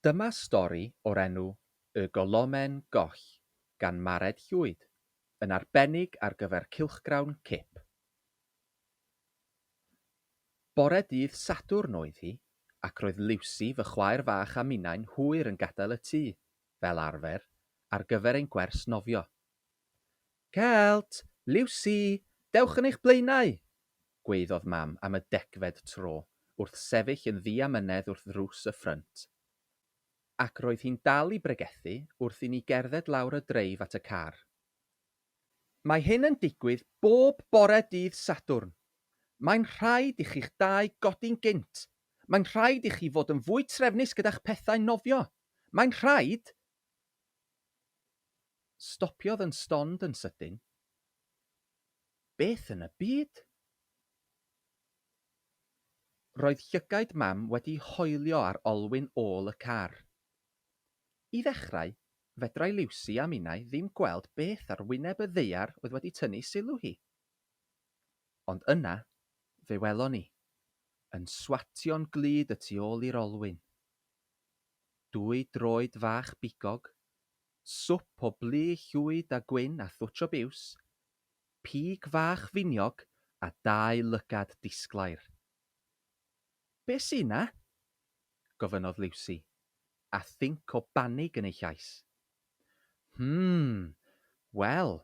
Dyma stori o'r enw Y Golomen Goll gan Mared Llwyd, yn arbennig ar gyfer cylchgrawn Cip. Bore dydd Sadwrn oedd hi, ac roedd Liwsi, fy chwaer fach a minnau'n hwyr yn gadael y tŷ, fel arfer, ar gyfer ein gwers nofio. Celt! Liwsi! Dewch yn eich blaenau! gwaeddodd Mam am y degfed tro, wrth sefyll yn ddiamynedd wrth ddrws y ffrynt. Ac roedd hi'n dal i bregethu wrth i ni gerdded lawr y dreif at y car. Mae hyn yn digwydd bob bore dydd Sadwrn. Mae'n rhaid i chi'ch dau godi'n gynt. Mae'n rhaid i chi fod yn fwy trefnus gyda'ch pethau nofio. Mae'n rhaid! Stopiodd yn stond yn sydyn. Beth yn y byd? Roedd llygaid Mam wedi hoelio ar olwyn ôl y car. I ddechrau, fedrai Liwsi a minnau ddim gweld beth ar wyneb y ddaear oedd wedi tynnu sylw hi. Ond yna, fe welon ni, yn swatio'n glud y tu ôl i'r olwyn. Dwy droed fach bigog, swp o blu llwyd a gwyn a thwtsh o biws, pig fach finiog a dau lygad disglair. Be' sy 'na? gofynnodd Liwsi, a thinc o banig yn ei llais. Hmm, wel,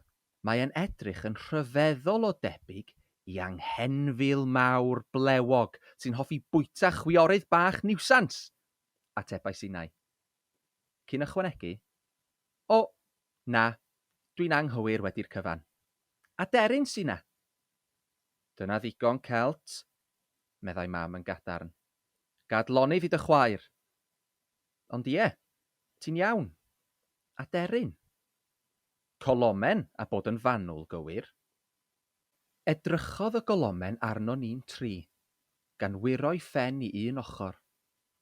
mae e'n edrych yn rhyfeddol o debyg i anghenfil mawr blewog sy'n hoffi bwyta chwiorydd bach niwsans! atebais innau. Cyn ychwanegu, O, na, dwi'n anghywir wedi'r cyfan. Aderyn sy 'na! Dyna ddigon, Celt, meddai Mam yn gadarn. Gad lonydd i dy chwaer! Ond ie, ti'n iawn. Aderyn. Colomen, a bod yn fanwl gywir. Edrychodd y golomen arnon ni'n tri, gan wyro'i phen i un ochr,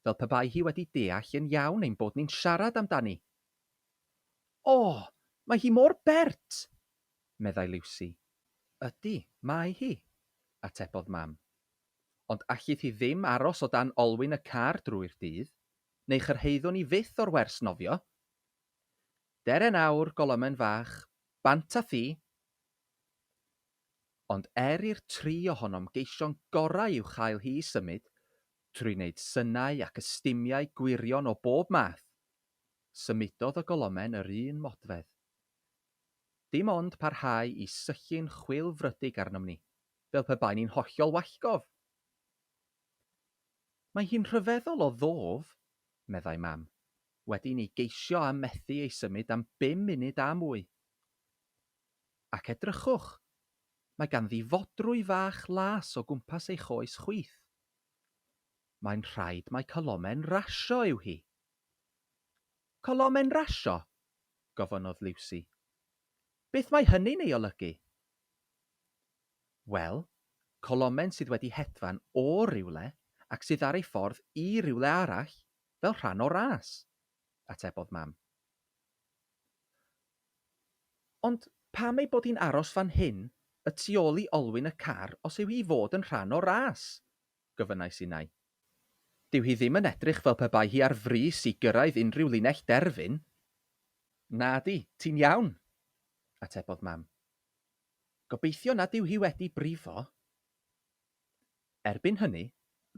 fel pe bai hi wedi deall yn iawn ein bod ni'n siarad amdani. O, mae hi mor bert! meddai Liwsi. Ydy, mae hi, atebodd Mam. Ond allith hi ddim aros o dan olwyn y car drwy'r dydd, neu chyrhaeddwn ni fyth o'r wers nofio. Dere nawr, golomen fach, bant â thi! Ond er i'r tri ohonom geisio'n gorau i'w chael hi i symud, trwy wneud synau ac ystumiau gwirion o bob math, symudodd y golomen yr un modfedd. Dim ond parhau i syllu'n chwilfrydig arnom ni, fel pe baen ni'n hollol wallgof. Mae hi'n rhyfeddol o ddof, meddai Mam, wedi i ni geisio a methu ei symud am bum munud a mwy. Ac edrychwch! Mae ganddi fodrwy fach las o gwmpas ei choes chwith. Mae'n rhaid mai colomen rasio yw hi. Colomen rasio? gofynnodd Liwsi. Beth mae hynny'n ei olygu? Wel, colomen sydd wedi hedfan o rywle ac sydd ar ei ffordd i rywle arall fel rhan o ras, atebodd Mam. Ond pam ei bod hi'n aros fan hyn y tu ôl i olwyn y car os yw hi i fod yn rhan o'r ras? gofynnais innau. Dyw hi ddim yn edrych fel pe bai hi ar frys i gyrraedd unrhyw linell derfyn. Nadi, ti'n iawn, atebodd Mam. Gobeithio nad yw hi wedi brifo. Erbyn hynny,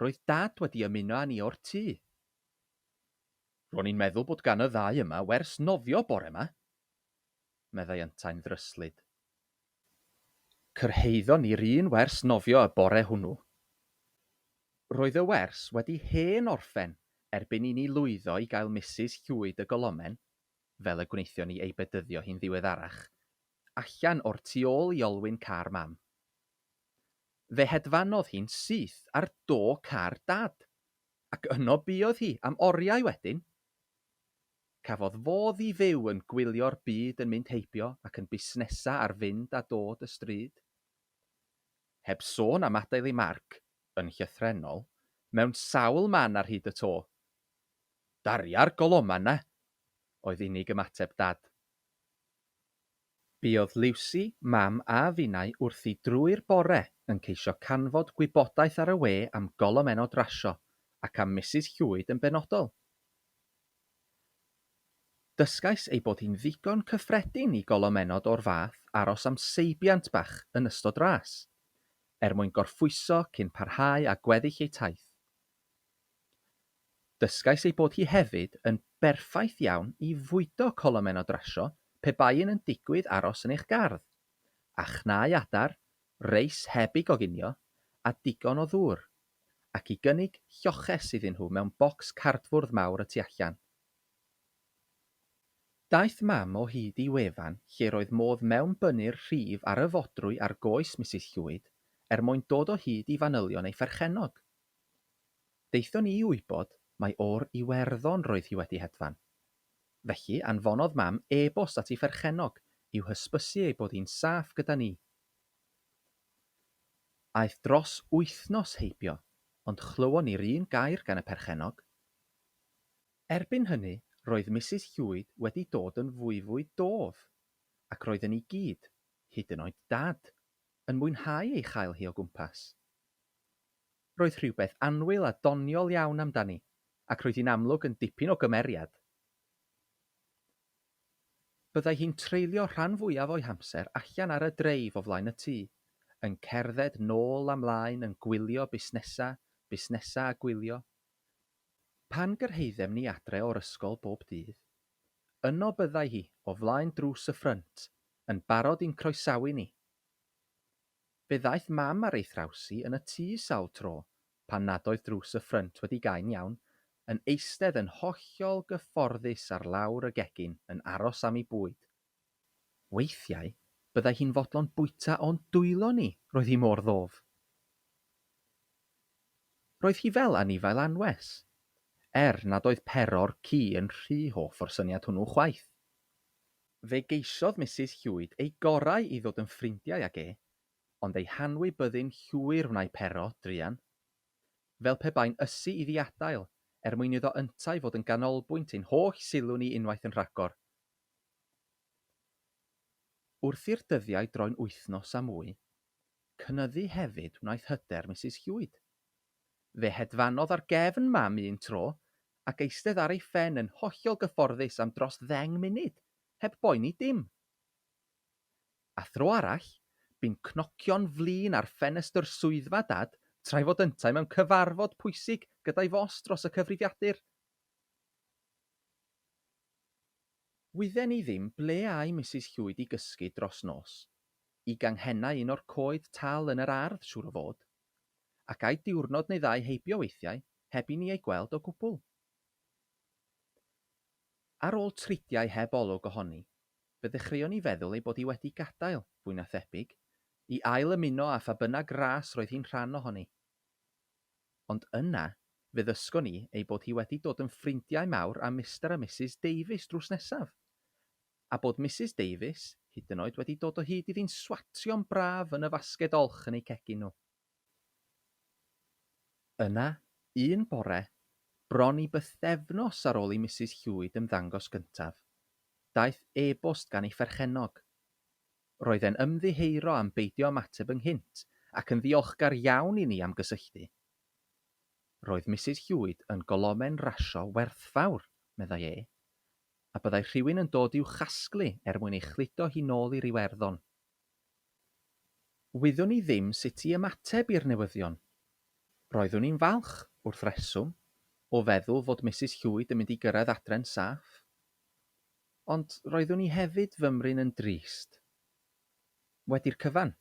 roedd Dad wedi ymuno â ni o'r tŷ. Ro'n i'n meddwl bod gan y ddau yma wers nofio bore 'ma, meddai yntau'n ddryslyd. Cyrhaeddon ni'r un wers nofio y bore hwnnw. Roedd y wers wedi hen orffen erbyn i ni lwyddo i gael Misus Llwyd y Golomen, fel y gwnaethon ni ei bedyddio hi'n ddiweddarach, allan o'r tu ôl i olwyn car Mam. Fe hedfanodd hi'n syth ar do car Dad, Ac yno buodd hi am oriau wedyn. Cafodd fodd i fyw yn gwylio'r byd yn mynd heibio ac yn busnesa ar fynd a dod y stryd. Heb sôn am adael ei marc, yn llythrennol, mewn sawl man ar hyd y to. Daria'r goloman 'na! oedd unig ymateb Dad. Buodd Liwsi, Mam a finnau wrthi drwy'r bore yn ceisio canfod gwybodaeth ar y we am golomennod rasio ac am Misus Llwyd yn benodol. Dysgais ei bod hi'n ddigon cyffredin i golomennod o'r fath aros am seibiant bach yn ystod ras, er mwyn gorffwyso cyn parhau â gweddill eu taith. Dysgais ei bod hi hefyd yn berffaith iawn i fwydo colomennod rasio pe bai un yn digwydd aros yn eich gardd, a chnau adar, reis heb ei goginio, a digon o ddŵr, ac i gynnig lloches iddyn nhw mewn bocs cardfwrdd mawr y tu allan. Daeth Mam o hyd i wefan lle roedd modd mewnbynnu'r rhif ar y fodrwy ar goes Misus Llwyd er mwyn dod o hyd i fanylion ei pherchennog. Daethon ni i wybod mai o'r Iwerddon roedd hi wedi hedfan. Felly, anfonodd Mam e-bost at ei pherchennog i'w hysbysu ei bod hi'n saff gyda ni. Aeth dros wythnos heibio, ond chlywon ni'r un gair gan y perchennog. Erbyn hynny, roedd Misus Llwyd wedi dod yn fwyfwy dof, ac roedden ni gyd, hyd yn oed Dad, yn mwynhau ei chael hi o gwmpas. Roedd rhywbeth annwyl a doniol iawn amdani, ac roedd hi'n amlwg yn dipyn o gymeriad. Byddai hi'n treulio rhan fwyaf o'i hamser allan ar y dreif o flaen y tŷ, yn cerdded nôl a mlaen yn gwylio busnesa, busnesa a gwylio. Pan gyrhaeddem ni adre o'r ysgol bob dydd, yno byddai hi, o flaen drws y ffrynt, yn barod i'n croesawu ni. Fe ddaeth Mam ar ei thraws hi yn y tŷ sawl tro, pan nad oedd drws y ffrynt wedi gau'n iawn, yn eistedd yn hollol gyfforddus ar lawr y gegin yn aros am ei bwyd. Weithiau, byddai hi'n fodlon bwyta o'n dwylo ni, roedd hi mor ddof. Roedd hi fel anifail anwes, er nad oedd Pero'r ci yn rhy hoff o'r syniad hwnnw chwaith. Fe geisiodd Misus Llwyd ei gorau i ddod yn ffrindiau ag e, ond ei hanwybyddu'n llwyr wnâi Pero, druan. Fel pe bai'n ysu iddi adael, er mwyn iddo yntau fod yn ganolbwynt ein holl sylw ni unwaith yn rhagor. Wrth i'r dyddiau droi'n wythnos a mwy, Cynyddu hefyd wnaeth hyder Misus Llwyd. Fe hedfanodd ar gefn Mam un tro, ac eistedd ar ei phen yn hollol gyfforddus am dros ddeng munud, heb boeni dim. A thro arall, bu'n cnocio'n flin ar ffenestr swyddfa Dad tra'i fod yntau mewn cyfarfod pwysig gyda'i fos dros y cyfrifiadur. Wydden ni ddim ble âi Misus Llwyd i gysgu dros nos, i ganghennau un o'r coed tal yn yr ardd, siŵr o fod. Ac ai diwrnod neu ddau heibio weithiau, heb i ni ei gweld o gwbl. Ar ôl tridiau heb olwg ohoni, fe ddechreuon ni feddwl ei bod hi wedi gadael, fwy na thebyg, i ail-ymuno â pha bynnag ras roedd hi'n rhan ohoni. Ond yna, fe ddysgon ni ei bod hi wedi dod yn ffrindiau mawr â Mister a Misus Davies drws nesaf, a bod Misus Davies hyd yn oed wedi dod o hyd iddi'n swatio'n braf yn y fasged olch yn eu cegin nhw. Yna, un bore, bron i bythefnos ar ôl i Misus Llwyd ymddangos gyntaf, daeth e-bost gan ei pherchennog. Roedd e'n ymddiheuro am beidio ymateb ynghynt ac yn ddiolchgar iawn i ni am gysylltu. Roedd Misus Llwyd yn golomen rasio werthfawr, meddai e, a byddai rhywun yn dod i'w chasglu er mwyn ei chludo hi nôl i'r Iwerddon. Wyddwn i ddim sut i ymateb i'r newyddion. Roeddwn i'n falch, wrth reswm, o feddwl fod Misus Llwyd yn mynd i gyrraedd adre'n saff. Ond roeddwn i hefyd fymryn yn drist. Wedi'r cyfan,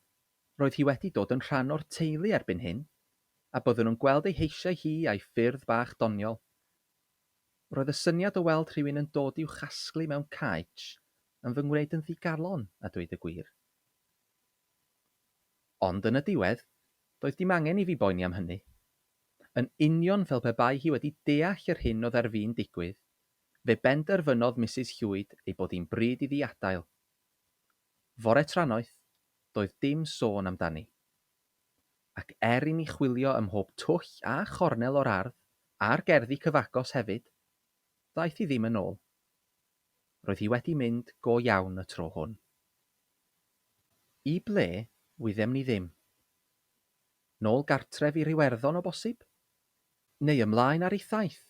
roedd hi wedi dod yn rhan o'r teulu erbyn hyn, a byddwn yn gweld ei heisiau hi a'i ffyrdd bach doniol. Roedd y syniad o weld rhywun yn dod i'w chasglu mewn caets yn fy ngwneud yn ddigalon, a dweud y gwir. Ond yn y diwedd, doedd dim angen i fi boeni am hynny. Yn union fel pe bai hi wedi deall yr hyn oedd ar fin digwydd, fe benderfynodd Misus Llwyd ei bod hi'n bryd iddi adael. Fore trannoeth, doedd dim sôn amdani. Ac er i ni chwilio ym mhob twll a chornel o'r ardd, a'r gerddi cyfagos hefyd, ddaeth hi ddim yn ôl. Roedd hi wedi mynd go iawn y tro hwn. I ble, wyddem ni ddim. Nôl gartref i'r Iwerddon o bosib? Neu ymlaen ar ei thaith,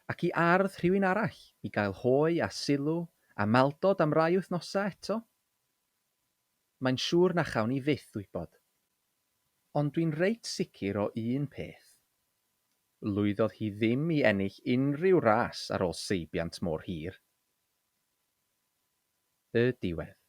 ac i ardd rhywun arall i gael hoe a sylw A maldod am rai wythnosau eto? Mae'n siŵr na chawn ni fyth wybod. Ond dwi'n reit sicr o un peth. Lwyddodd hi ddim i ennill unrhyw ras ar ôl seibiant mor hir. Y diwedd.